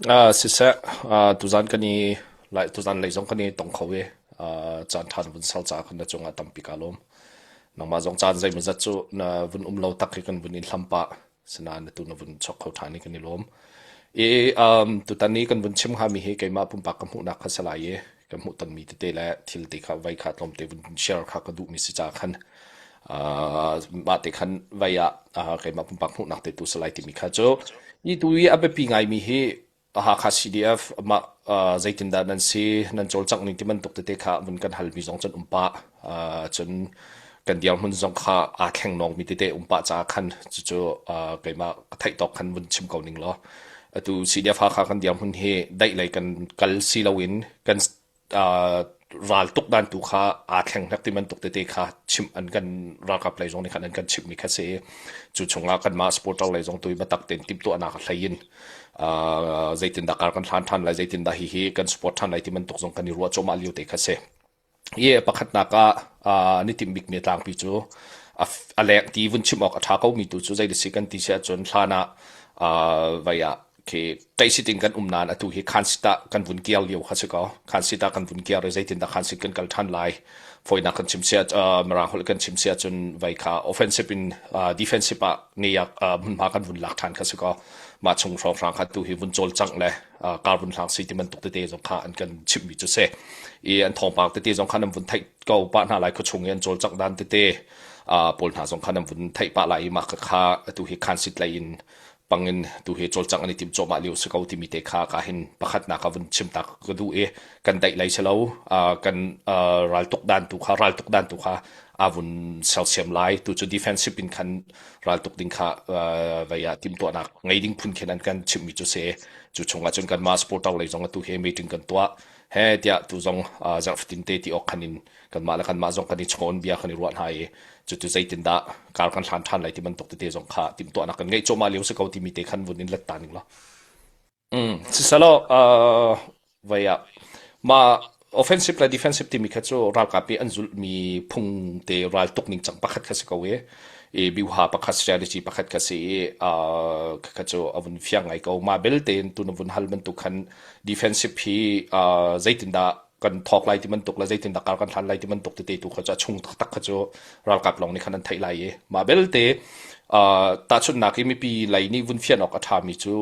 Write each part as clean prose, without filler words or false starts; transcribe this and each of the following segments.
Siseh, tuzan kan i lai tuzan lei zong kan i tong kho i caan ṭha na vun ser caah khan na cungah tampi kaa lawm. Nangmah zong caan zeimawzat cu na vun um lo tak hi kan vun in hlam pah. Sinain atu na vun chok kho ṭhan i kan i lawm. I tutan i kan vun chim hngami hi keimah pumpak ka hmuhnak kha si lai i ka hmuhtonmi tete le thil te kha vai kha tlawmte vun share kha ka duhmi si caah khan mah te khan vai ah keimah pumpak hmuhnak te tu si lai timi kha cu i tu i a biapi ngaimi hi Hakha CDF mah zeitindah nan si nan cawlcangh ning ti bantuk tete kha vun kan halmi zong cun um pah cun kan dirhmun zong kha aa thleng nawngmi tete um pah caah khan cucu keimah ka theih tawk khan vun chim ko ning law atu CDF Hakha kan dirhmun hi daih lei kan kal si loin kan raltuk dan tu kha aa thleng hnek ti bantuk tete kha chimh an kan ralkap lei zong nih khan an kan chimhmi kha si cu chungah kanmah supporter lei zong tu biatak tein timhtuahnak a hlei in zeitindah kar kan hlan ṭhan lai zeitindah hihi kan support ṭhan lai ti bantuk zong kan i ruah cuahmah lio te kha si i pakhatnak ah an i timh bikmi tlangpi cu a leng ti vun chim awk a ṭha komi tu cu zei si kan ti si ahcun hlan ah vai ah khi ṭaihsit in kan um nain atu hi khansit ah kan vun kiar lio kha si ko. Khansit ah kan vun kiar i zeitindah khansit kan kal ṭhan lai. Fawinak kan chim sia Mirang holh kan chim sia cun vai kha offensive in defensive ah ngeyak hmunhma kan vun lak ṭhan kha si ko. Mah chung hrawnghrang kha tu hi vun cawlcangh le kar vun hlang si ti bantuk tete zong kha an kan chimhmi cu si. I an thawngpang tete zong kha nan vun theih ko pah hna lai khuachung i an cawlcangh dan tete pawl hna zong kha nan vun theih pah lai i mah kha atu hi khansit lei in bangin tu hi cawlcangh an i tim cuahmah lio si ko timi te kha ka hin pakhatnak ah vun chim tak ka duh i kan daih lei si lo kan raltuk dan tu kha raltuk dan tu kha a vun sersiam lai tu cu defensive in khan raltuk ding kha vei ah timhtuahnak ngei ding phun khin an kan chimhmi cu si cu chungah cun kanmah supporter lei zong atu hi meeting kan tuah he tiah tu zong zarh fatin te ti awk khan in kanmah le kanmah zong kan i chawn bia kan i ruah hna i cucu zeitindah kar kan hlan ṭhan lai ti bantuk tete zong kha timhtuahnak kan ngeih cuahmah lio si ko timi te khan vun in let ta ning law. Siselaw vai ah mah offensive le defensive timi kha cu ralkap i an zulhmi phung te raltuk ning cang pakhat kha si ko i i biuha pakhat strategy pakhat kha si i kha cu a vun fiang ngai ko mah belte in tun a vun hal bantuk khan defensive hi zeitindah kan thawk lai ti bantuk le zeitindah kar kan hlan lai ti bantuk tete tu kha cu a chung taktak kha cu ralkap lawng nih khan an theih lai i mah belte tahchunhnak i mipi lei nih vun fian awk a ṭhami cu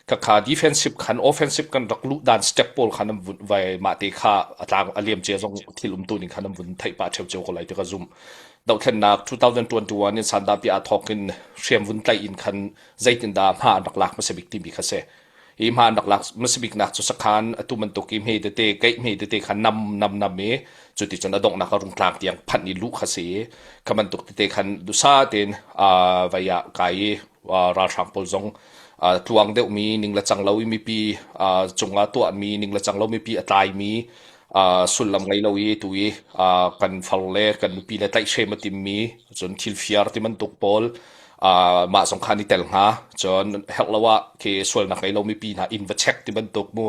khakha defensive khan offensive kan rak luh dan step pawl khan an vun vai mah te kha a tlang a liam cia zong thil umtu ning khan an vun theih pah ṭheu cio ko lai ti ka zumh dohthlennak 2021 in sandapi aa thawk in hriam vun tlaih in khan zeitindah hma an rak lak hmasa bik timi kha si Hi hma an rak lak hmasabiknak cu sakhan atu bantuk i hme tete keih hme tete kha nam nam nam i cuticun a donghnak a rungtlang tiang phanh i luh kha si i kha bantuk tete khan dusa tein vai ah kai i ralhrang pawl zong tluang deuhmi ning le cang lo i mipi cungah tuahmi ning le cang lo mipi a tlaimi sullam ngei lo i tu i kan far le kan nupi le tlaihhrem a timmi cun thil fiar ti bantuk pawl mah zong kha an i tel hnga. Cun herh lo ah khi sualnak ngei lo mipi hna inn va check ti bantuk mu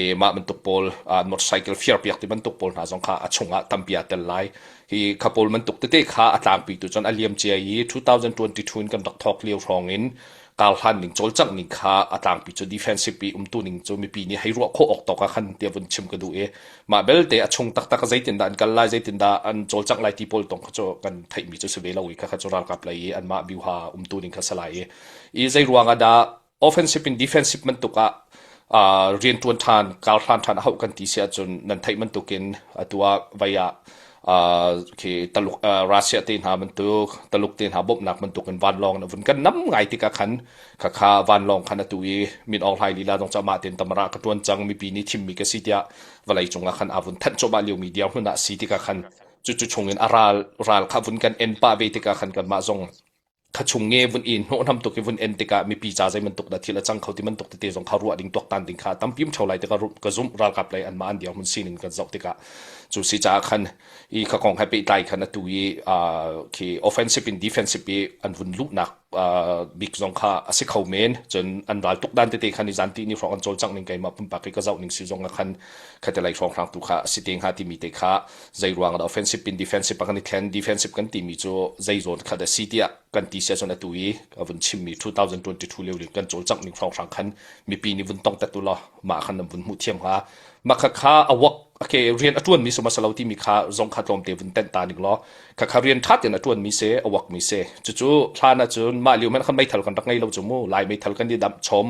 i mah bantuk pawl motorcycle fiar piak ti bantuk pawl hna zong kha a chungah tampi aa tel lai. Hi kha pawl bantuk tete kha a tlangpi tu cun a liam cia i 2022 in kan rak thawk lio hrawng in karhlan ning cawlcangh ning kha a tlangpi cu defensive i umtu ning cu mipi nih hei ruah khawh awk tawk ah khan tiah vun chim ka duh i mah belte a chung taktak zeitindah an kal lai zeitindah an cawlcangh lai ti pawl tong kha cu kan theihmi cu si ve lo i kha kha cu ralkap lei i anmah biuha umtu ning kha si lai i i zei ruang ah dah offensive in defensive bantuk ah rian ṭuan ṭhan karhlan ṭhan a hauh kan ti si ahcun nan theih bantukin atu ah vai ah khi Taluk Russia te hna bantuk Taluk te hna bawmhnak bantuk in vanlawng na vun kan nam ngai tikah khan khakha vanlawng khan atu i Min Aung Hlaing lila zong cu amah tein tamara ka ṭuan cang mipi nih thimmi ka si tiah vawlei cungah khan aa vun thanh cuahmah liomi dirhmun ah si tikah khan cucu chungin a ral ral kha vun kan en pah ve tikah khan kanmah zong kha chung nge vun i hnawhnam tuk i vun en tikah mipi ca zei bantuk dah thil a cang kho ti bantuk tete zong kha ruah ding tuaktan ding kha tampi um theo lai tikah ka zumh ralkap lei anmah an dirhmun sining kan zoh tikah cu si caah khan i kha kong he pehtlai khan atu i khi offensive in defensive i an vun luhnak. bik zong kha a si kho men. Cun an ral tuk dan tete khan i zan ti ni hrawng an cawlcangh ning keimah pumpak i ka zoh ning si zong ah khan khate lei hrawnghrang tu kha a si te hnga timi te kha zei ruang dah offensive in defensive ah kan i thlen defensive kan timi cu zei zawn kha dah si tiah kan ti sia cun atu i ka vun chimmi 2022 lio kan cawlcangh ning hrawnghrang khan mipi nih vun tong tet u law mah khan nan vun hmuh thiam hnga mah kha kha a work okay rian a tuan mi suma salo timi kha zong kha tlawmte vun tenh ta ning law kha kha rian tha ten a tuan mi se a work mi se cucu hlan ah cun mah lio men khan meithal kan rak ngei lo cu mu lai meithal kan i damh chom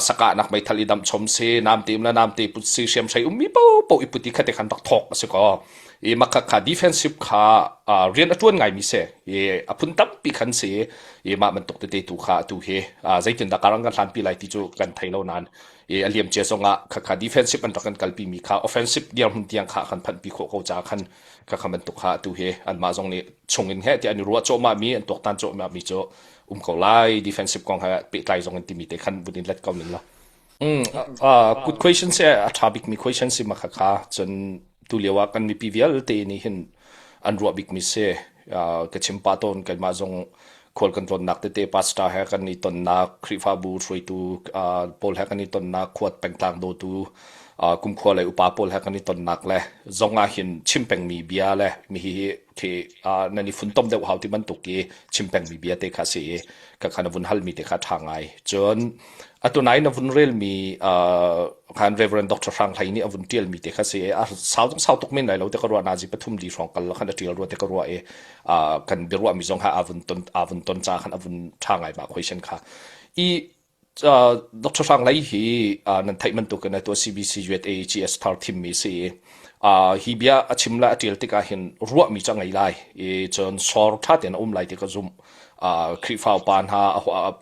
saka nak meithal i damh chom se namte um la namte put si hriam hrei ummi po po i puti khate khan rak thok a si ko i makha kha defensive kha rian a tuan ngai mi se i a phun tampi khan si i mah bantuk tete tu kha tu hi zeitin dah karang kan hlan pi lai ti cu kan thei lo nan i a liam cia zongah khakha defensive an rak kan kalpi mi kha offensive dirhmun tiang kha kan phanh pi khawh ko ca khan khakha bantuk kha atu hi anmah zong nih chung in he ti an i ruah cawhmah mi an tuaktan cawhmah mi cu um ko lai defensive kong he pehtlai zong in timi te khan vun in let ko ning la good question si a tha bik mi question si ma kha kha cun tu lio ah kan mipi vialte nih hin an ruah bik mi si ka chim pah tawn keimah zong khual kan tlawnnak tete pastor he kan i tonnak Khrihfabu hruaitu pawl he kan i tonnak khuat pengtlang dawtu kumkhua lei upa pawl he kan i tonnak le zong ah hin chim pengmi bia le mi hi khi nan i funtom deuh hau ti bantuk i chim pengmi bia te kha si i ka khan vun halmi te kha ṭha ngai cun atu nai na vun relmi khan Reverend Dr. Hrang Hlei nih a vun ṭialmi te kha si i a sau zong sau tuk men lai lo te ka ruah nazi pathum li hrawng kal khan a ṭial rua te ka ruah i kan biaruahmi zong ha a vun ton a vun ton ca khan a vun ṭha ngai ma question kha i Dr. Hrang Lei hi nan theih bantuk in atu CBC USA GS thar thimmi si i hi bia a chim le a ṭial tikah hin ruahmi cu a ngei lai i cun sor ṭha tein a um lai ti ka zumh. Khrihfa upa hna,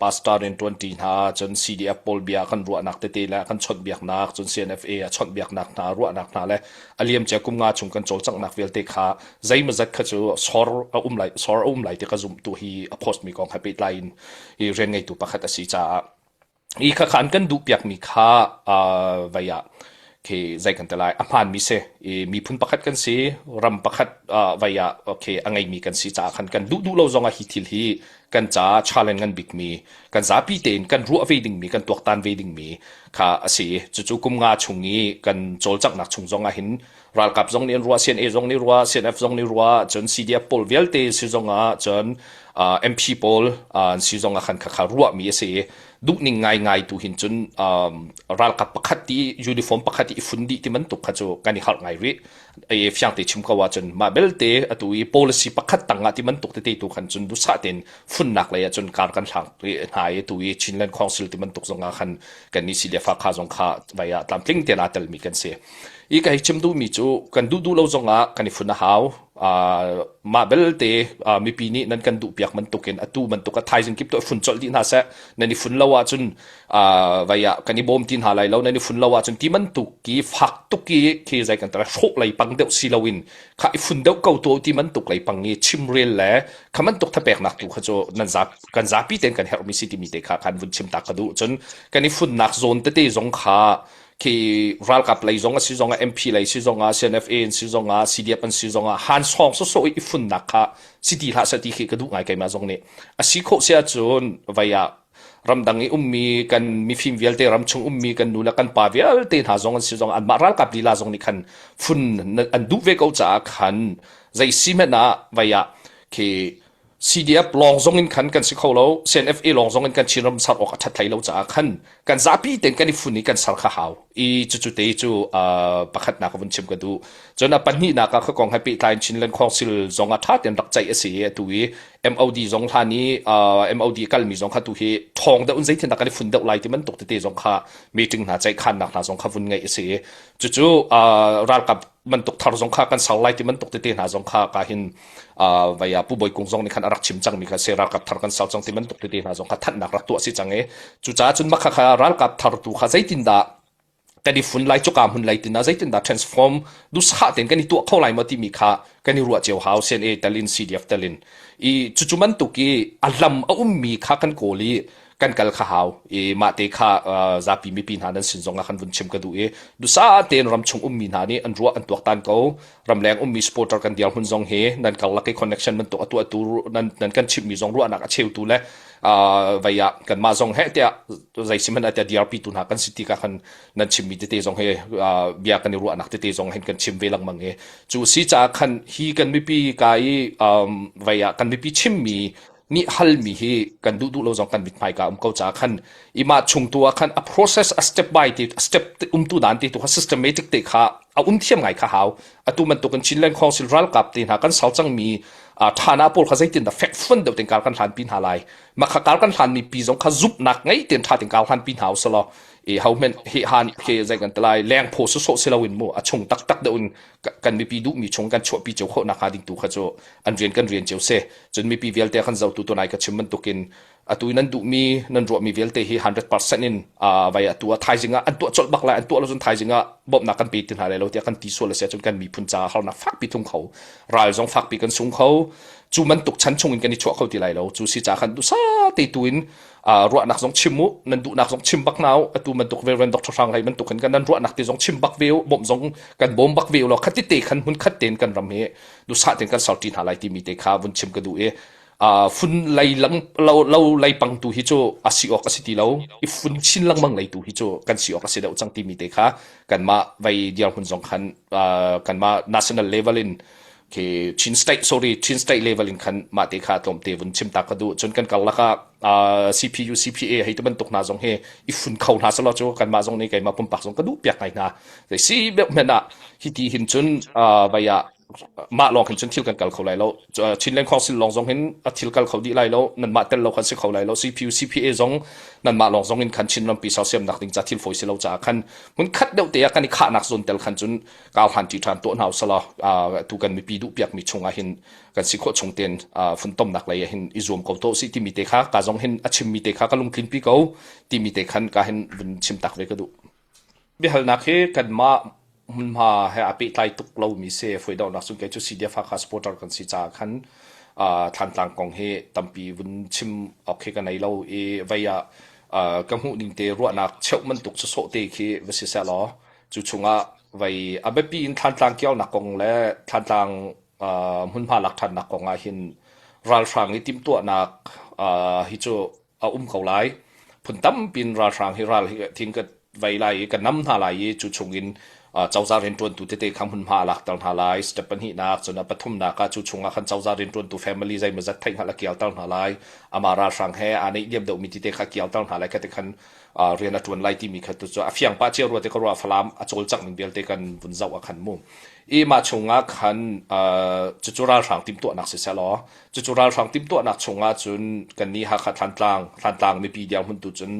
pastor rianṭuanṭi hna, cun CDF pawl bia kan ruahnak tete le kan chawnhbiaknak, cun CNFA a chawnhbiaknak hna, ruahnak hna le a liamcia kum nga chung kan cawlcanghnak vialte kha zeimawzat kha cu sor a um lai, sor a um lai ti ka zumh tu hi a post mi kong he pehtlai in i rian ngeitu pakhat a si caah i khakha an kan duhpiakmi kha vei ah khi zei kan ti lai a hmaanmi si i miphun pakhat kan si ram pakhat vei ah okay a ngeimi kan si caah khan kan duh duh lo zongah hi thil hi kan caah challenge ngan bikmi kan zapi tein kan ruah ve dingmi kan tuaktan ve dingmi kha a si cucu kum nga chung i kan cawlcanghnak chung zongah hin ralkap zong nih an ruah CNA zong nih ruah CNF zong nih ruah cun CDF pawl vialte si zongah cun MP pawl an si zongah khan khakha ruahmi a si i duhning ngaingai tu hin cun ralkap pakhat ti uniform pakhat i fun dih ti bantuk kha cu kan i harh ngai rih e fiang te chim ko ahcun mah belte atu i policy pakhat tangah ti bantuk tete tu khan cun duhsah tein funnak lei ah cun kar kan hlang hna i tu i Chinland Council ti bantuk zongah khan kan ni si le fa kha zong kha vai ah tlamtling tein aa telmi kan si I ka hei chim duhmi cu kan duh duh lo zongah kan i fun a hau. Mah belte mipi nih nan kan duhpiak bantukin atu bantuk a thaizing kip tu fun colh dih hna seh. Nan i fun lo ahcun vai ah kan i bawm ti hna lai lo. Nan i fun lo ahcun ti bantuk ki fak tuk i khi zei kan tara hrawh lei pang deuh si loin kha i fun deuh ko tu ti bantuk lei pang i chimrel le kha bantuk thapeknak tu kha cu nan zap kan zapi tein kan herhmi si timi te kha khan vun chim ta ka duh cun kan i funnak zawn tete zong kha khi ralkap lei zong a si zong ah MP lei si zong ah CNFA in si zong ah CDF an si zong ah han song so so i funnak kha si ti hlah seh ti khi ka duh ngai keimah zong nih a si khawh si ahcun vai ah ramdang i ummi kan mifim vialte ramchung ummi kan nu le kan pa vialte hna zong an si zong anmah ralkap lila zong nih khan fun an duh ve ko caah khan zei si hmanh ah vai ah khi CDF lawng zong in khan kan si kho lo CNFA lawng zong in kan Chinram ser awk a ṭhat hlei lo caah khan kan zapi tein kan i fun i kan ser kha hau i cucu te cu pakhatnak ka vun chim ka duh cun a pahnihnak ah kha kong he pehtlai in Chinland Council zong ah ṭha tein rak ceih a si i atu i MOD zong hlan i MOD kalmi zong kha tu hi ṭhawng deuh in zeitin dah kan i fun deuh lai ti bantuk tete zong kha meeting hna ceihkhannak hna zong kha vun ngeih a si i cucu ralkap bantuk thar zong kha kan ser lai ti bantuk tete hna zong kha ka hin vai ah Pu Bawi Kung zong nih khan a rak chim cangmi kha si ralkap thar kan ser cang ti bantuk tete hna zong kha thanhnak rak tuah si cang i cucaah cun makha kha ralkap thar tu kha zeitindah kan i fun lai cuka hmun lai tina zeitindah transform duhsah tein kan i tuah kho lai maw timi kha kan i ruah cio hau CNA telin CDF telin i cucu bantuk i a lam a ummi kha kan kawl i kan kal kha hau i mah te kha zapi mipi hna nan sin zong ah kan vun chim ka duh i dusa tein ramchung ummi hna nih an ruah an tuaktan ko ramleng ummi supporter kan dirhmun zong hi nan karlak i connection bantuk a tuahtu nan nan kan chimmi zong ruahnak a cheutu le. Vai ah kanmah zong heh tiah zei si hmanh ah tiah DRP tu hna kan si ti ka khan nan chimmi tete zong he bia kan i ruahnak tete zong hin kan chim ve lengmang i cu si caah khan hi kan mipi ka i vai ah kan mipi chimmi nih halmi hi kan duh duh lo zong kan mithmai ka um ko caah khan i mah chung tu ah khan a process a step by te a step umtu dan te tu kha systematic te kha a um thiam ngai kha hau. Atu bantukin Chinland Council ralkap te hna kan sau cangmi thana pawl kha zeitin dah fekfuan deuh ten kar kan hlan pi hna lai? Mah kha kar kan hlan mi pi zong kha zumhnak ngei ten tha ten kar hlan pi hna usalaw i ho hmenh he han he zei kan telai leng phaw sawsawh si loin mu a chung taktak deuh in kan mipi duhmi chung kan chuahpi cio khawh nak hnga ding tu kha cu an rian kan rian cio si. Cun mipi vialte kan zotu tunai ka chim bantukin atu nan duhmi nan ruahmi vialte hi 100% in vai atu ah thaizing ah an tuah colh bak lai. An tuah lo cun thaizing ah bawmhnak kan pe ti hna lai lo tiah kan ti sual a si ahcun kan miphun caah harnak fakpi tlung kho, ral zong fakpi kan sung kho. Cu bantuk chan chung in kan i chuah kho ti lai lo. Cu si ca khan duhsa te tu in ruahnak zong chim u, nan duhnak zong chim bak nau. Atu bantuk Reverend Dr. Hrang Hlei bantuk in kan nan ruahnak te zong chim bak ve u, bawmh zong kan bawm bak ve u law khati te khan hmun khat tein kan ram hi duhsah tein kan ser ṭi hna lai timi te kha vun chim ka duh i fun lei lang lo lo lei pang tu hi cu a si awk a si ti lo i fun chin lengmang lei tu hi cu kan si awk a si deuh cang timi te kha kanmah vei dirhmun zong khan kanmah national level in khi Chin state, sorry, Chin state level in khan mah te kha tlawmte vun chim ta ka duh. Cun kan karlak ah CPU CPA hei te bantuk hna zong hi i fun kho hna selaw cu kanmah zong nih keimah pumpak zong ka duh piak ngai hna. Zei si deuh hmanh ah hi ti hin cun vai ah mah lawng hin cun thil kan kal kho lai lo. Chinland Council lawng zong hin a thil kal kho dih lai lo. Nanmah tel lo khan si kho lai lo. CPU CPA zong nanmah lawng zong in khan Chin rampi sersiamnak ding ca thil fawi si lo caah khan hmun khat deuh te ah kan i khahnak zawn tel khan cun kau hlan ṭi ṭhan tuah hna usalaw tu kan mipi duh piakmi chungah hin kan si khawh chung tein funtomnak lei ah hin i zuam ko to si timi te kha ka zong hin a chimmi te kha ka lungtlin pi ko timi te khan ka hin vun chim tak ve ka duh. Biahalnak hi kanmah hmunhma he aa pehtlai tuk lomi si. Fawidohnak cun kei cu CDF Hakha supporter kan si caah khan Thlantlang kong hi tampi vun chim awk hi ka nei lo i vei ah ka hmuh ning te ruahnak cheuh bantuk sawsawh te khi va si seh law cu chungah vei a biapi in Thlantlang kiaunak kong le Thlantlang hmunhma lak ṭhannak kong ah hin ralhrang i timhtuahnak hi cu a um ko lai. Phun tampi in ralhrang hi ral hi thing ka vei lai i ka nam hna lai i cu chungin cozah rianṭuantu tete kha hmunhma a lakter hna lai. Step pahnihnak, cun a pathumnak ah cu chungah khan cozah rianṭuantu family zeimawzat theihhngalh a kialter hna lai. Amah ralhrang he aa neihniam deuhmi tete kha kialter hna lai. Khati khan rian a ṭuan lai timi kha tu cu a fiang pah cio rua te ka ruah. Falam a cawlcangh ning vialte kan vun zoh ah khan mu. I mah chungah khan cucu ralhrang timhtuahnak siseh law cucu ralhrang timhtuahnak chungah cun kannih Hakha Thlantlang Thlantlang mipi dirhmun tu cun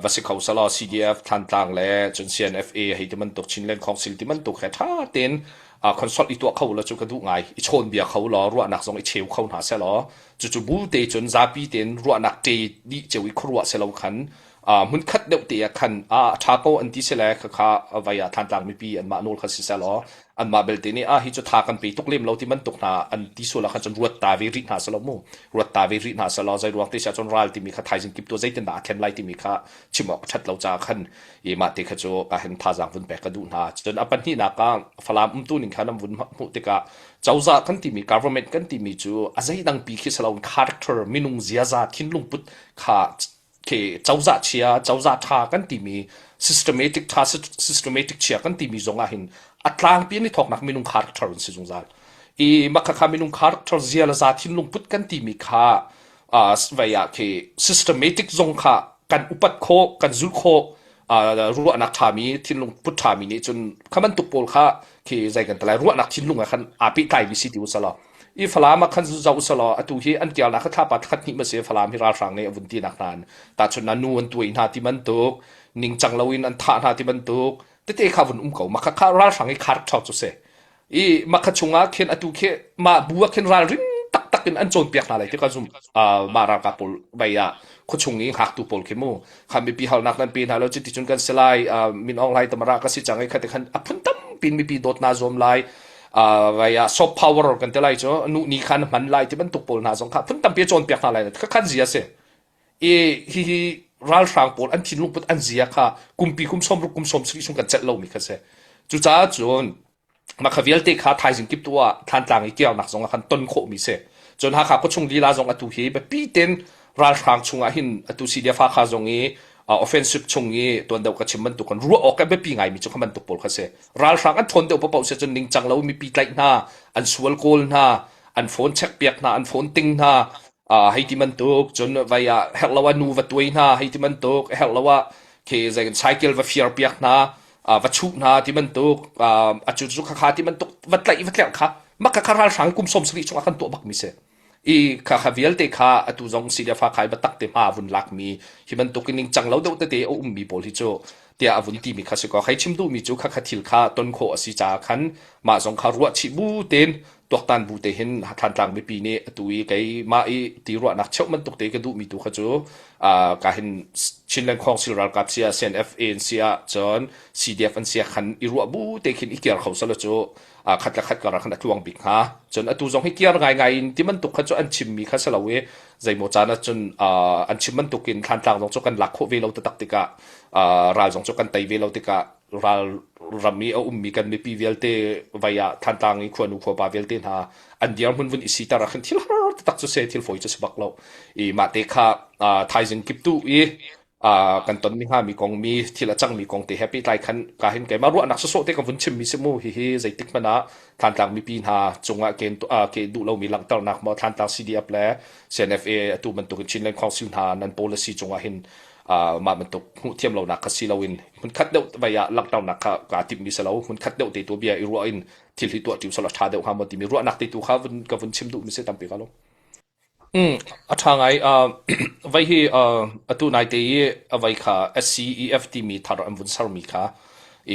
va si kho selaw CDF Thlantlang le cun CNFA hei ti bantuk Chinland Council ti bantuk he ṭha tein consult i tuah kho la cu ka duh ngai. I chawn bia kho law ruahnak zong i cheu kho hna selaw cucu bu te cun zapi tein ruahnak ṭe dih cio i khuaruah selo khan hmunkhat deuh te ah khan a ṭha ko an ti sile khakha vai ah Thantlang mipi anmah nawl kha si selaw anmah belte nih ah hi cu tha kan pe tuk lem lo ti bantuk hna an ti sual ah khan cun ruat ta ve rih hna selaw mu ruat ta ve rih hna selaw zei ruang te sia cun ral timi kha thaizing kip tu zeitin dah a thlen lai timi kha chim awk ṭhat lo caah khan i mah te kha cu ka hin thazaang vun pek ka duh hna. Cun a pahnihnak ah Falam umtu ning kha nan vun hmuh tikah cozah kan timi government kan timi cu a zeidang pi khi si loin character minung ziaza thinlung put kha khi cozah chia cozah ṭha kan timi systematic ṭha systematic chia kan timi zong ah hin a tlangpi an i thawknak minung character an si zungzal. I mah kha minung character zia le za thinlung put kan timi kha vei ah khi systematic zong kha kan upat khawh kan zulh khawh. Ruahnak ṭhami thinlung put ṭhami nih cun kha bantuk pawl kha khi zei kan ti lai ruahnak thinlung ah khan aa pehtlaimi si ti usalaw i Falam ah khan zoh usalaw atu hi an tialnak kha thlapa khat hnih ma si Falam hi ralhrang nih a vun tinak hna tahchun na nu an tuai hna ti bantuk ningcang loin an thah hna ti bantuk tete kha vun um ko. Mah kha ralhrang i khar ṭhawk cu si i mah kha chungah khin atu khi mah bu ah khin ralring taktak in an cawnpiak hna lai ti ka zum. Mah ralkap pawl vei ah khuachung i hngaktu pawl khi mu kha mipi halnak nan pe hna lo cuti cun kan si lai Min Aung Hlaing tamara ka si cang i khati khan a phun tampi in mipi dawt na zuam lai vei ah soft power kan ti lai cu nu ni khan hman lai ti bantuk pawl hna zong kha phun tampi a cawnpiak hna lai kha khan zia si i hihi ralhrang pawl an thinlung put an zia kha kumpi kum 60 kum 70 chung kan celh lomi kha si. Cucaah cun mah kha vialte kha thaizing kip tu ah Thlantlang i kiarnak zong ah khan ton khawhmi si. Cun Hakha khuachung lila zong atu hi biapi tein. Ralhrang chungah hin atu CDF Hakha zong i offensive chung i tuan deuh ka chim bantuk kan ruah awk a biapi ngaimi cu kha bantuk pawl kha si. Ralhrang an ṭhawn deuh paohpaoh si cun ningcang lo mipi tlaih hna, an sual kawl hna, an phone check piak hna, an phone ting hna, hei ti bantuk cun vai ah herh lo ah nu va tuai hna hei ti bantuk herh lo ah khi zei cycle va fiar piak hna va chuh hna ti bantuk a cu cu kha ti bantuk va tlaih va tlerh kha mah kha kha ralhrang kum 70 chungah kan tuah bak mi si i kha kha vialte kha atu zong si le fa khai biatak te hma vun lak mi hi bantuk in ningcang lo deuh tete a um mi pawl hi cu tiah a vun ti mi kha si ko khai chim duh mi cu kha kha thil kha ton khawh a si caah khan mah zong kha ruah chih bu tein tuaktan bu te hin Thantlang mipi nih atu i keimah i ti ruahnak cheuh bantuk te ka duhmi tu kha cu ka hin Chinland Council ralkap sia CNFA an sia cun CDF an sia khan i ruah bu te khin i kiar kho sala cu khat le khat kar ah khan a tluang bik hnga. Cun atu zong hi kiar ngaingai in ti bantuk kha cu an chimmi kha si lo i zeimaw caan ah cun an chim bantuk in Thlantlang zong cu kan lak khawh ve lo taktak tikah ral zong cu kan tei ve lo tikah ral ram i a ummi kan mipi vialte vai ah Thantlang i khuanu khuapa vialte hna an dirhmun vun i siter ah khin thil har taktak cu se thil fawi cu si bak lo i mah te kha thaizing kip tu i kan tonmi hngami kong mi thil a cangmi kong te he pehtlai khan ka hin keimah ruahnak sawsawh te ka vun chimmi si mu hihi zeitik hmanh ah Thantlang mipi hna cungah ken ke duh lomi langhternak maw Thantlang CDF le CNFA atu bantukin Chinland Council hna nan policy cungah hin mah bantuk hmuh thiam lonak kha si loin hmunkhat deuh vai ah langhternak kha kaa timhmi si lo hmunkhat deuh te tu bia i ruah in thil hi tuah ṭi sala ṭha deuh hnga maw timi ruahnak te tu kha vun ka vun chim duhmi si tampi ka lo. A ṭha ngai. Vai hi atu naite i a vai kha SCEF timi thar an vun sermi kha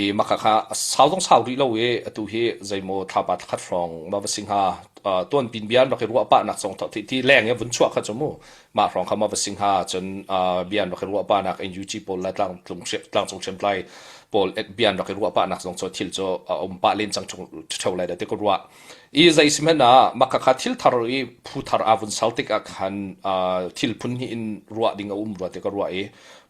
i mah kha sau zong sau rih lo i atu hi zeimaw thlapa thlakhat hrawng ma va si hnga tuanpin bia an rak i ruah pahnak zong ti leng i vun chuah kha cu mu mah hrawng kha ma va si hnga cun bia an rak i ruah pahnak NUG pawl le tlangcung hriamtlai pawl bia an rak i ruah pahnak zong cu thil cu a um pah len cang ṭheo lai dah ti ka ruah. I zei si hmanh ah mah khakha thil thar i phu thar aa vun ser tikah khan thil phun hnih in ruah ding a um rua ti ka ruah i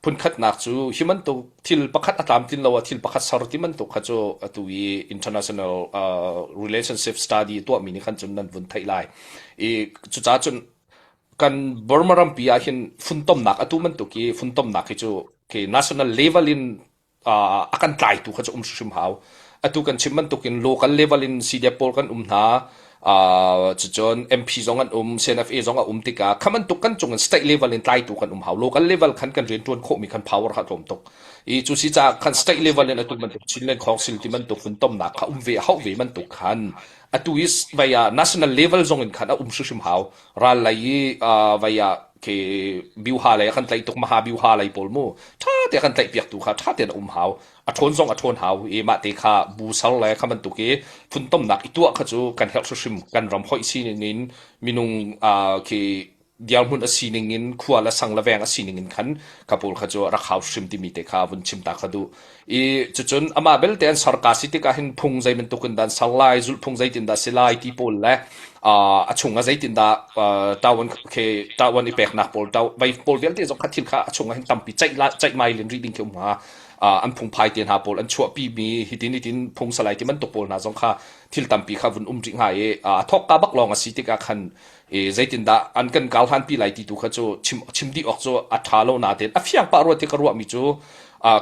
phun khatnak cu hi bantuk thil pakhat a tlamtlin lo ah thil pakhat ser ti bantuk kha cu atu i international relationship study tuahmi nih khan cun nan vun theih lai. I cucaah cun kan Burma rampi ah hin funtomnak atu bantuk i funtomnak hi cu khi national level in a kan tlaitu kha cu um hrimhrim hau. Atu kan chim bantukin local level in CDF pawl kan um hna, cucun MP zong an um, CNFA zong a um tikah kha bantuk kan cung in state level in tlaitu kan um hau. Local level khan kan rianṭuan khawhmi khan power kha tlawm tuk. I cu si caah khan state level in atu bantuk Chinland Council ti bantuk funtomnak kha um ve hauh ve bantuk khan atu i vai ah national level zong in khan a um hrimhrim hau. Ral lei i vai ah khi biuha lei ah kan tlaih tuk maha biuha lei pawl mu ṭha te kan tlaih piak tu kha ṭha tein a um hau a ṭhawn zong a ṭhawn hau i mah te kha bu ser le kha bantuk i funtomnak i tuah kha cu kan herh hrimhrim kan ram hoih sining in minung khi dirhmun a sining in khua le sang le veng a sining in khan kha pawl kha cu rak hau hrim timi te kha vun chim ta kha duh I cucun amah belte an sarka si tikah hin phung zei bantuk in dah an ser lai, zulhphung zeitin dah si lai ti pawl le a chung ah zeitin dah ṭawan khi ṭawan i peknak pawl vai pawl vialte zong kha thil kha a chung ah hin tampi ceih ceihmai len rih ding khi um hnga. An phungphai te hna pawl an chuahpi mi hitin hitin phung salai ti bantuk pawl hna zong kha thil tampi kha vun um rih hnga i a thawkka bak lawng a si tikah khan i zeitindah an kan karhlanpi lai ti tu kha cu chim chim dih awk cu a ṭha lo nain a fiang pah rua ti ka ruahmi cu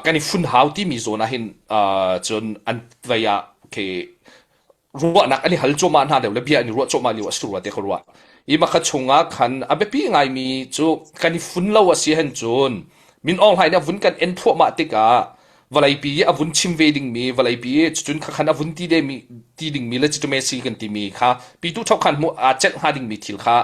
kan i fun hau timi zawn ah hin cun an vei ah khi ruahnak an i hal cuahmah hna lio le bia an i ruah cuahmah lio a si rua ti ka ruah. I makha chungah khan a biapi ngaimi cu kan i fun lo a si hen cun Min Aung Hlaing nih a vun kan en thluahmah tikah vawleipi i a vun chim ve dingmi vawleipi i cucun khakhan a vun ti demi ti dingmi legitimacy kan timi kha pitu thokhan hmuh aa celh hnga dingmi thil kha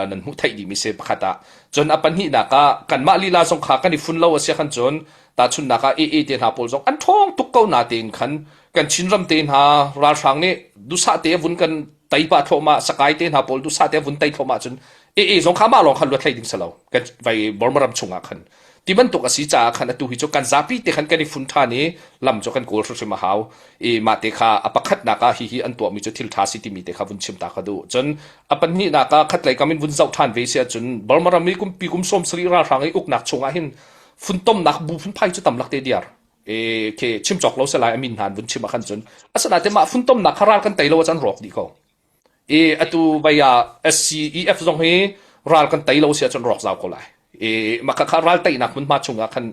nan hmuh theih dihmi si pakhat ah cun a pahnihnak ah kanmah lila zong kha kan i fun lo a si khan cun tahchunhnak ah AA te hna pawl zong an ṭhawng tuk ko na tein khan kan Chinram te hna ralhrang nih duhsah te vun kan tei pah thluahmah sakai te hna pawl duhsah te vun tei thluahmah cun AA zong kha mah lawng khan luat hlei ding si lo kan vai Burma ram chungah khan ti bantuk a si caah khan atu hi cu kan zapi te khan kan i fun ṭhan i lam cu kan kawl hrimhrim a hau i mah te kha a pakhatnak ah hihi an tuahmi cu thil ṭha si timi te kha vun chim ta ka duh cun a pahnihnak ah khatlei kam in vun zoh ṭhan ve si ahcun Burma ram i kumpi kum 70 ralhrang i uknak chungah hin funtomnak bu phunphai cu tam lak te diar e ke chim cawk lo se lai amin hna vun chim ah khan cun asinain mah funtomnak kha ral kan tei lo ah cun rawk dih ko I atu vai ah SCEF zong hi Ral kan tei lo si ahcun rawk zau ko lai. I mah kha ral teinak hmunhma chungah khan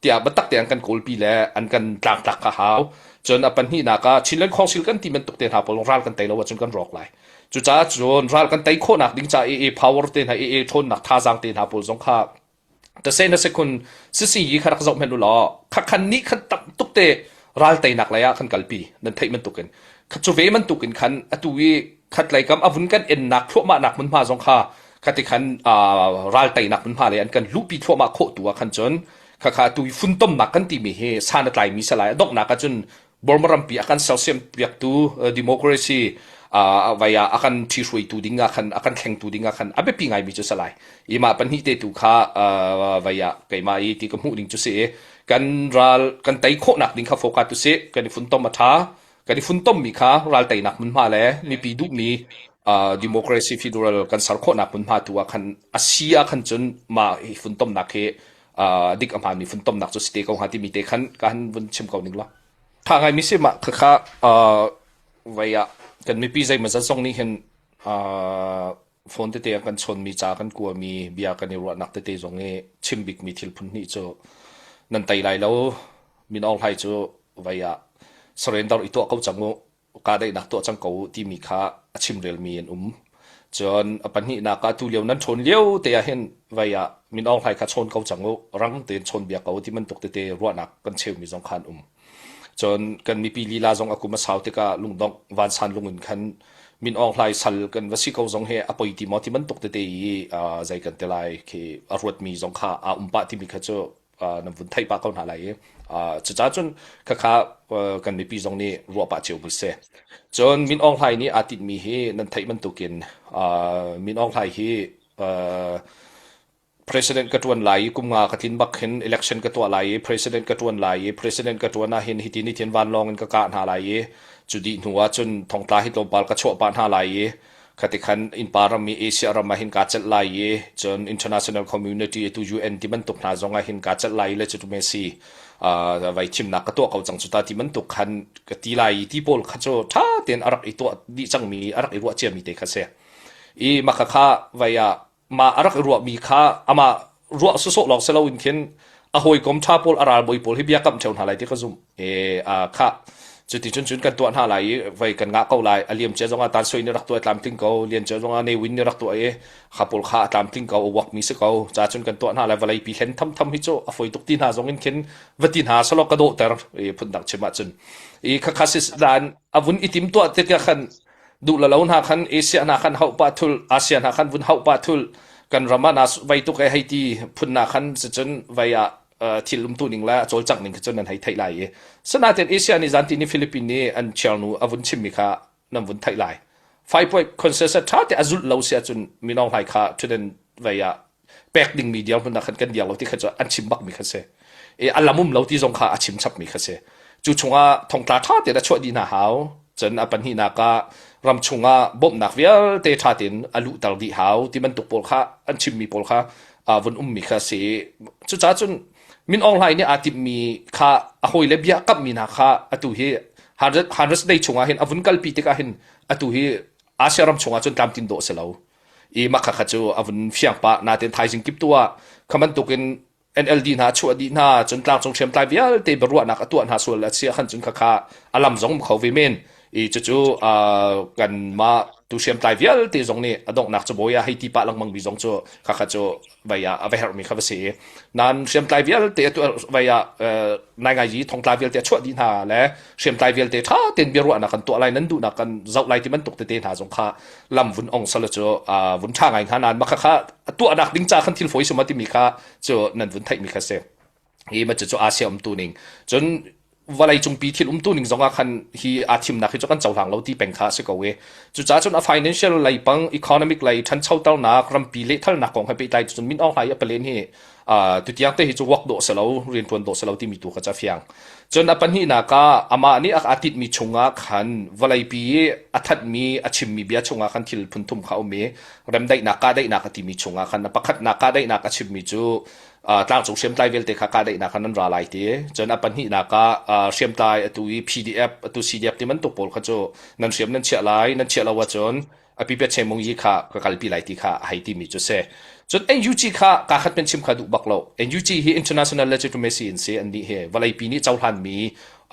tiah biatak tein kan kawlpi le an kan tlangtlak kha hau. Cun a pahnihnak ah Chinland Council kan ti bantuk te hna pawl ral kan tei lo ahcun kan rawk lai. Cucaah cun ral kan tei khawhnak ding ca i power te hna i ṭhawnnak thazaang te hna pawl zong kha tase na sekhun sisi yi kha rak zoh hmenh u law kha khan nih khan tam tuk te ral teinak lei ah khan kalpi nan theih bantukin kha cu ve bantukin khan atu i khat lei kam a vun kan ennak thluahmah nak hmunhma zong kha khati khan ral teinak hmunhma lei an kan luhpi thluahmah khawh tu ah khan cun kha kha atu i funtomnak kan timi hi san a tlaimi salai a donghnak ah cun Burma rampi a kan sersiam piaktu democracy vai ah a kan ṭhihruaitu ding ah khan a kan thlengtu ding ah khan a biapi ngaimi cu salai ima pahnih te tu kha vai ah keimah i ti ka hmuh ding cu si i kan ral kan tei khawhnak ding kha focus tu si kan i funtom a ṭha kan i funtommi kha ral teinak hmunhma le mipi duhmi democracy federal kan ser khawhnak hmunhma tu ah khan a si ah khan cun mah i funtomnak hi dik a hmaanmi funtomnak cu si te ko hnga timi te khan ka han vun chim ko ning la. Tha ngaimi si mah khakha vai ah kan mipi zeimawzat zong nih hin phone tete ah kan chawnmi ca kan kuami bia kan i ruahnak tete zong i chim bikmi thil phun hnih cu nan tei lai lo Min Aung Hlaing cu vai ah surrender i tuah ko cang u kahdaihnak tuah cang ko u timi kha a chimrelmi an um. Cun a pahnihnak ah tulio nan ṭhawn lio te ah hin vei ah Min Aung Hlaing kha chawn ko cang u, rang tein chawn bia ko ti bantuk tete ruahnak kan cheumi zong kha an um. Cun kan mipi lila zong a kum a sau tikah lungdongh vansan lung in khan Min Aung Hlaing sal kan va si ko zong hi a poi ti maw ti bantuk tete i zei kan ti lai khi a ruatmi zong kha aa um pah timi kha cu nan vun theih pah ko hna lai i cucaah cun khakha kan mipi zong nih ruah pah cio mi si. Cun Min Aung Hlaing nih aa tinhmi hi nan theih bantukin Min Aung Hlaing hi President ka ṭuan lai i kum nga ka tlin bak hin election ka tuah lai i President ka ṭuan lai i President ka ṭuan ah hin hiti ni thin vanlawng in ka kah hna lai i cu dih hnu ah cun thongtla hi tlawmpal ka chuah pah hna lai i Khati khan innpa ram i Asia ram ah hin kaa celh lai i cun international community atu UN ti bantuk hna zong ah hin kaa celh lai le cu me si vai thimnak ka tuah ko cang cu ta ti bantuk khan ka ti lai i ti pawl kha cu ṭha tein a rak i tuah dih cangmi a rak i ruah ciami te kha si. I mah kha vai ah mah a rak i ruahmi kha amah ruah sawsawh lawng si loin khin a hawikom ṭha pawl a ralbawi pawl hi bia kamh ṭheo hna lai ti ka zumh. E kha cuti cun cun kan tuah hna lai i voi kan ngah ko lai a liam cia zongah tan sui nih rak tuah tlamtling ko lian cia zongah Ne Win nih rak tuah i kha pawl kha a tlamtling ko a uakmi si ko ca cun kan tuah hna lai vawlei pi hlen thamtham hi cu a foi tuk ti hna zong in khin va ti hna salo ka dawhter i phundang chim ahcun i kha kha sis dan a vun i tim tuah tikah khan duh lo hna khan Asia hna khan hauh pah thul Asia hna khan vun hauh pah thul kan ram ah na vai tuk e hei ti phun na khan cun vai ah thil umtu ning le a cawlcangh ning kha cun nan hei theih lai i sinain Asia nih zanti ni Philippine nih an chiarnu a vun chimmi kha nan vun theih lai five consensus ṭha te a zulh lo si ahcun minong hlai kha ṭhutden vei ah pek dingmi dirhmun ah khan kan dir lo ti kha cu an chim bakmi kha si i a lam um lo ti zong kha a chim chapmi kha si cu chungah thongtla ṭha tein a chuah dih hna hau cun a pahnihnak ah ram chungah bawmhnak vialte ṭha tein a luhter dih hau ti bantuk pawl kha an chimmi pawl kha vun ummi kha si cucaah cun Min Aung Hlaing nih aa timhmi kha a hawile bia kamhmi hna kha atu hi 100 day chungah hin a vun kalpi tikah hin atu hi Asia ram chungah cun tlamtlin dawh a si lo i mah kha cu a vun fiang pah nain thaizing kip tu ah kha bantukin NLD hna chuah dih hna cun tlangcung hriamtlai vialte biaruahnak a tuah hna sual a si ahkhan cun khakha a lam zong um kho ve men i cucu kanmah tu hriamtlai vialte zong nih a donghnak cu bawi ah hei ti pah lengmang mi zong cu khakha cu vai ah a va herhmi kha va si i nan hriamtlai vialte atu vai ah nai ngai yi thongtla vialte a chuah dih hna le hriamtlai vialte ṭha tein biaruahnak kan tuah lai nan duhnak kan zoh lai ti bantuk tete hna zong kha lam vun ong sala cu vun ṭha ngai hnga nain mah kha tuahnak ding ca khan thil fawi suma timi kha cu nan vun theihmi kha si hi ma cu Asia umtu ning cun vawlei cungpi thil umtu ning zong ah khan hi aa thimnak hi cu kan cohlang lo ti peng kha a si ko i cucaah cun a financial lei pang economic lei ṭhanchoternak rampi lehthalnak kong he pehtlai cun Min Aung Hlaing a palen hi tutiang te hi cu wak dawh si lo rianṭuan dawh si lo timi tu kha ca fiang cun a pahnihnak ah amah nih a titmi chungah khan vawleipi i a thanhmi a chimmi bia chungah khan thil phunthum kha um i remdaihnak kahdaihnak a timi chungah khan a pakhatnak kahdaihnak a chimmi cu tlangcung hriamtlai vialte kha kahdaihnak khan an ra lai ti cun a pahnihnak ah hriamtlai atu i PDF atu CDF ti bantuk pawl kha cu nan hriam nan chiah lai nan chiah lo ahcun. A pi pet Chemung Yi kha ka kalpi lai ti kha a hei timi cu si. Cun NUG kha kaa khat men chim kha duh bak lo. NUG hi international legitimacy in si an nih hi vawleipi nih cohlanmi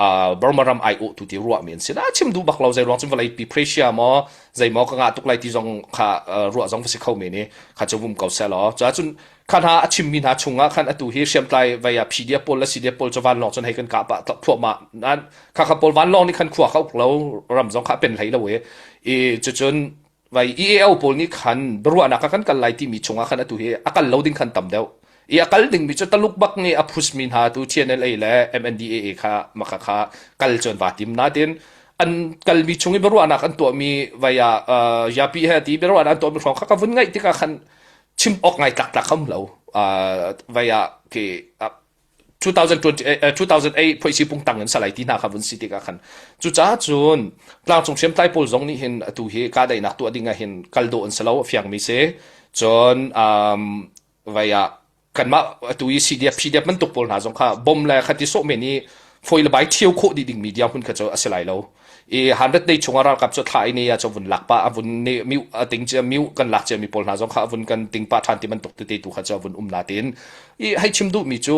uh, Burma ram aiawhtu ti ruahmi an si. Na chim duh bak lo zei ruang cun vawleipi pressure maw zei maw ka ngah tuk lai ti zong kha uh, ruah zong va si kho men i kha cu vum ko seh law. Cun kha hna a chimmi hna chungah khan atu hi hriamtlai vei ah PDF pawl le CDF pawl cu vanlawng cun hei kan kah pah thluahmah nan kha kha pawl vanlawng nih khan khua kha uk lo ram zong kha a pen hlei lo i i cucun vai EAO pawl nih khan biaruahnak ah kan kal lai timi chungah khan atu hi a kal lo ding khan tam deuh i a kal dingmi cu Taluk bak nih a phusmi hna tu TNLA le MNDAA kha maka kha kal cun va tim natin an kalmi chung i biaruahnak an tuahmi vai ah uh, yapi he ti biaruahnak an tuahmi hrawng kha ka vun ngaih tikah khan chim awk ngai tlaktlak um lo vai ah khi 2020 2008 phoisi pung tang in salai ti hna kha vun si tikah khan cucaah cun tlangcung hriamtlai pawl zong nih hin atu hi kahdaihnak tuah ding ah hin kal dawh an si lo a fiangmi si cun um, vai ah kanmah atu i CDF PDF bantuk pawl hna zong kha bom le khati sawh men i foi le bai ṭhio khawh dih dingmi dirhmun kha cu a si lai lo. I 100 day chungah ralkap cu thla i ne ah cu vun lak pa a vun ne miu a ting cia miu kan lak cia mi pawl hna zong kha a vun kan ting pa ṭhan ti bantuk tete tu kha cu a vun um na tin i hei chim duh mi cu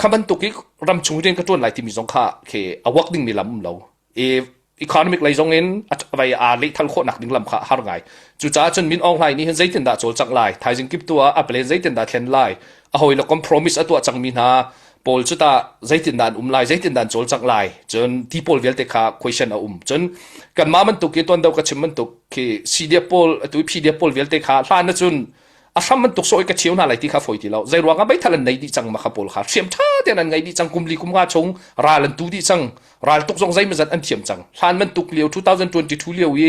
kha bantuk i ram chung rian ka ṭuan lai timi zong kha khi a work ding mi lam um lo. I economic lei zong in vai aa lehthal khawhnak ding lam kha a har ngai. Cucaah cun Min Aung Hlaing nih hin zeitindah cawlcangh lai, thaizing kip tu ah a plan zeitindah thlen lai, a hawi le compromise a tuah cangmi hna pawl cu tah zeitindah an um lai, zeitindah an cawlcangh lai, cun ti pawl vialte kha question a um. Cun kanmah bantuk i tuan deuh ka chim bantuk khi CDF pawl atu i PDF pawl vialte kha hlan ahcun a hram bantuk sawh i ka cheu hna lai ti kha fawi ti lo. Zei ruangah meithal an nei dih cang ma kha pawl kha hriam ṭha tein an ngei dih cang kum li kum nga chung ral an tu dih cang raltuk zong zeimawzat an thiam cang hlan bantuk lio 2022 lio i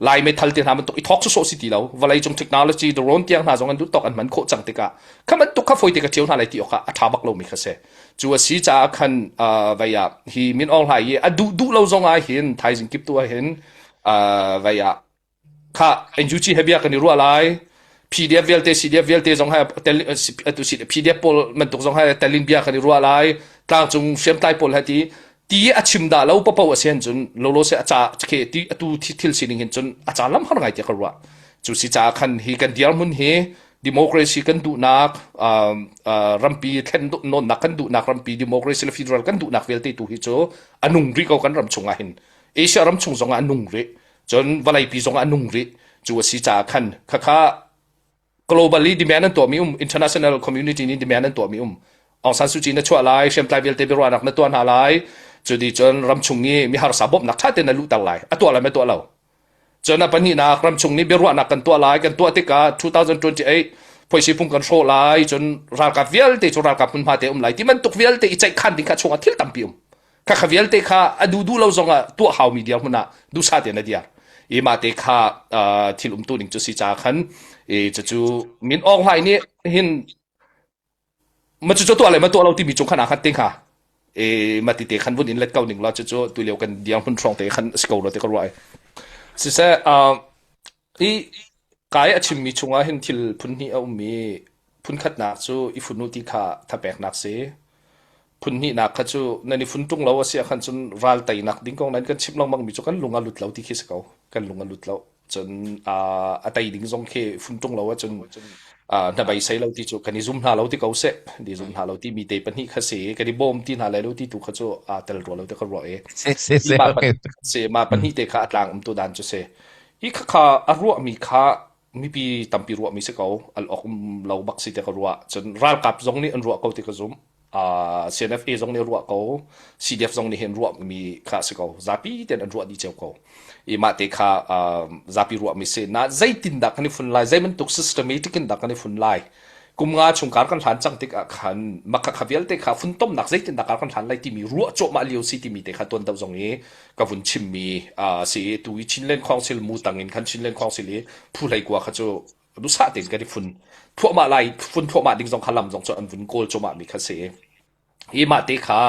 lai meithal te hna bantuk i thawk sawsawh si ti lo vawlei cung technology drone tiang hna zong an duh tawk an hman khawh cang tikah kha bantuk kha foi te ka ṭhio hna lai ti awk ah a ṭha bak lomi kha si cu a si caah khan vei ah hi Min Aung Hlaing i a duh duh lo zong ah hin thaizing kip tu ah hin vei ah Khah, NUG he bia kan i ruah lai. PDF vialte, CDF vialte zong he tel atu si PDF pawl bantuk zong he telin bia kan i ruah lai. Tlangcung hriamtlai pawl he ti ti a chim dah lo papo a si hin cun lolo se a ca khi ti atu thil sining hin cun a ca lam har ngai tiah ka ruah. Cu si caah khan hi kan dirhmun hi democracy kan duhnak rampi thlen nawnnak kan duhnak rampi democracy le federal kan duhnak vialte tu hi cu a nung rih ko kan ram chungah hin Asia ram chung zongah a nung rih. Cun vawleipi zongah a nung rih. Cu a si caah khan khakha globally demand an tuahmi um international community nih demand an tuahmi um Aung San Suu Kyi na chuah lai hriamtlai vialte biaruahnak na tuah hna lai cu di cun ramchung i miharsa bawmhnak ṭha tein na luhter lai a tuah lai ma tuah lo cun a pahnihnak ramchung nih biaruahnak kan tuah lai kan tuah tikah 2028 phoisi phung kan hrawh lai cun ralkap vialte cu ralkap hmunhma te um lai ti bantuk vialte i ceihkhan ding kha chungah thil tampi um Khakha vialte kha a duh duh lo zongah tuah haumi dirhmun ah duhsah tein a dir. I mah te kha thil umtu ning cu si ca khan i cucu Min Aung Hlaing nih hin ma cucu tuah le ma tuah lo timi cung khan aa khat te hnga. I ma ti te khan vun in let ko ning la cucu tulio kan dirhmun hrawng te khan si ko lo te ka ruah ai. Siseh i kai a chimmi chungah hin thil phun hnih a um i phunkhatnak cu i fun u ti kha thapeknak si. Phunhnihnak kha cu nan i fun ṭung lo a si ahkhan cun ral teinak ding kong nan kan chimh lengmangmi cu kan lung a lut lo ti khi si ko. Kan lung a lut lo. Cun a tei ding zong khi fun ṭung lo ahcun hnabeisei lo ti cu kan i zum hna lo ti ko seh. Kan i zum hna lo timi te pahnih kha si i kan i bawm ti hna lai lo ti tu kha cu aa tel rua lo ti ka ruah i si mah pahnih te kha a tlang um tu dan cu si. Hi khakha a ruahmi kha mipi tampi ruahmi si ko. Al awk um lo bak si ti ka ruah. Cun ralkap zong nih an ruah ko ti ka zumh. Uh, CNFA zong nih ruah ko, CDF zong nih hin ruahmi kha si ko. Zapi tein an ruah dih cio ko. I mah te kha uh, zapi ruahmi si. Na zeitindah kan i fun lai, zei bantuk systematic in dah kan i fun lai. Kum nga chung kar kan hlan cang tikah khan makha kha vialte kha funtomnak zeitindah kar kan hlan lai timi ruah cawhmah lio si timi te kha tuan deuh zong i ka vun chimmi uh, si i tu i Chinland Council mu tang in khan Chinland Council i phu hlei kua kha cu duhsah tein kan i fun thluahmah lai fun thluahmah ding zong kha lam zong cu an vun kawl cuahmah mi kha si hi mah te kha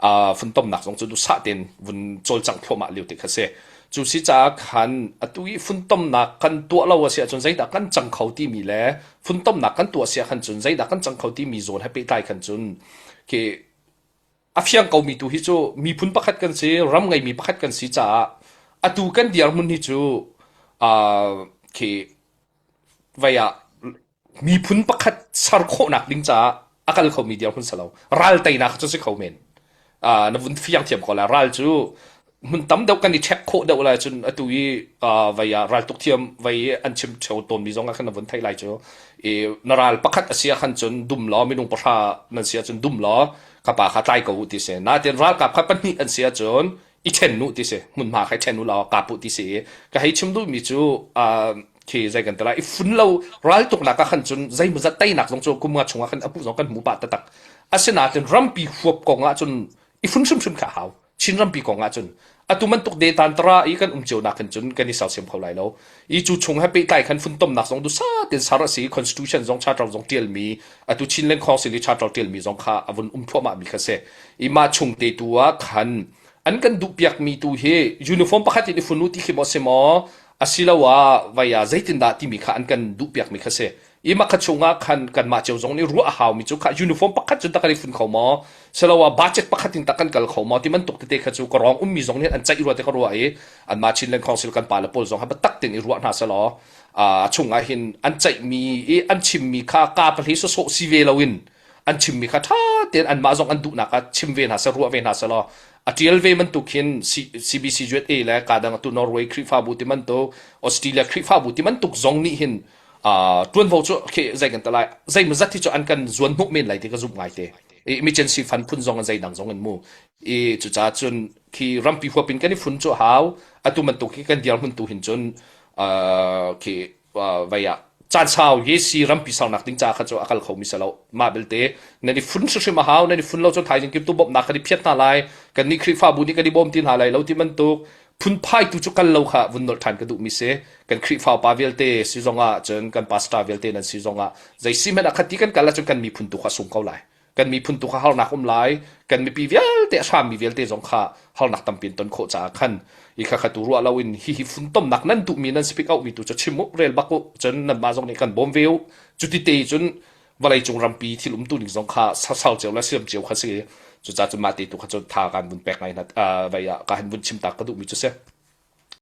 uh, funtomnak zong cu duhsah tein vun cawlcangh thluahmah lio te kha si cu si caah khan atu i funtomnak kan tuah lo a si ahcun zeidah kan cang kho timi le funtomnak kan tuah si ahkhan cun zeidah kan cang kho timi zawn he pehtlai khan cun khi A fiang komi tu hi cu miphun pakhat kan si, ram ngeimi pakhat kan si caah atu kan dirhmun hi cu uh, Khi vei ah miphun pakhat ser khawhnak ding caah a kal khomi dirhmun si lo. Ral teinak cu si kho men. Uh, na vun fiang thiam ko la. Ral cu hmun tam deuh kan i check khawh deuh lai cun atu i uh, vei ah ral tuk thiam vei i an chim theo tawnmi zong ah khan na vun theih lai cu. I na ral pakhat a si ah khan cun dum law minung pahra nan si ahcun dum law ka pa kha tlai ko u ti si. Natin ralkap kha pahnih an si ahcun i ṭhen u ti si hmunhma kha i ṭhen u law kap u ti si i ka hei chim duhmi cu uh, khi zei kan ti lai i fun lo raltuknak ah khan cun zeimawzat teinak zong cu kum nga chungah khan a hmuh zong kan hmu pah taktak asinain rampi huap kong ah cun i fun hrimhrim kha a hau Chin rampi kong ah cun atu bantuk de tan tara i kan um cio nak hin cun kan i sersiam kho lai lo i cu chung he pehtlai khan funtomnak zong dusa tin sar a si constitution zong charter zong tialmi atu Chinland Council i charter tialmi zong kha a vun um thluahmah mi kha si i mah chung te tu ah khan an kan duhpiakmi tu hi uniform pakhat in i fun u ti khi maw si maw asiloah vai ah zeitindah timi kha an kan duhpiakmi kha si i mah kha chungah khan kanmah cio zong nih ruah a haumi cu kha uniform pakhat cun tak kan i fun kho maw siloah budget pakhat in tak kan kal kho maw ti bantuk tete kha cu ka rong ummi zong nih an ceih rua te ka ruah i anmah Chinland Council kan pale pawl zong ha biatak tein i ruah hna selaw a chungah hin an ceihmi i an chimmi kha ka pahli sawsawh si ve loin an chimmi kha ṭha tein anmah zong an duhnak ah chim ve hna seh ruah ve hna seh law a ṭial ve bantuk hin CBC USA le ka dang atu Norway Khrihfabu ti bantuk Australia Khrihfabu ti bantuk zong nih hin ṭuanvo cu khi zei kan ti lai zeimaw zat hi cu an kan zuan hnawh men lai ti ka zumh ngai te emergency fund phun zong in zeidang zong in mu i cucaah cun khi rampi huap in kan i fun cu hau atu bantuk hi kan dirhmun tu hin cun khi vei ah caan sau hi si rampi saunak ding ca kha cu a kal khomi si lo mah belte nan i fun hrimhrim a hau nan i fun lo cun thaizing kim tu bawmhnak kan i phiat hna lai kan nih Khrihfabu nih kan i bawm ti hna lai lo ti bantuk phunphai tu cu kal lo kha vun nolh ṭhan ka duhmi si kan Khrihfa upa vialte si zongah cun kan pastor vialte nan si zongah zei si hmanh ah khati kan kal ahcun kan miphun tu kha sung ko lai kan miphun tu kha harnak um lai kan mipi vialte a hrammi vialte zong kha harnak tampi in ton khawh caah khan i kha kha tu ruah loin hihi funtomnak nan duhmi nan speak out mi tu cu chim u rel bak u cun nanmah zong nih kan bawm ve u cuti te cun vawleicung rampi thil umtu ning zong kha sasau cio le siam cio kha si cucaah cun mah te tu kha cu tha kan vun pek ngai hna vai ah ka han vun chim tak ka duhmi cu si.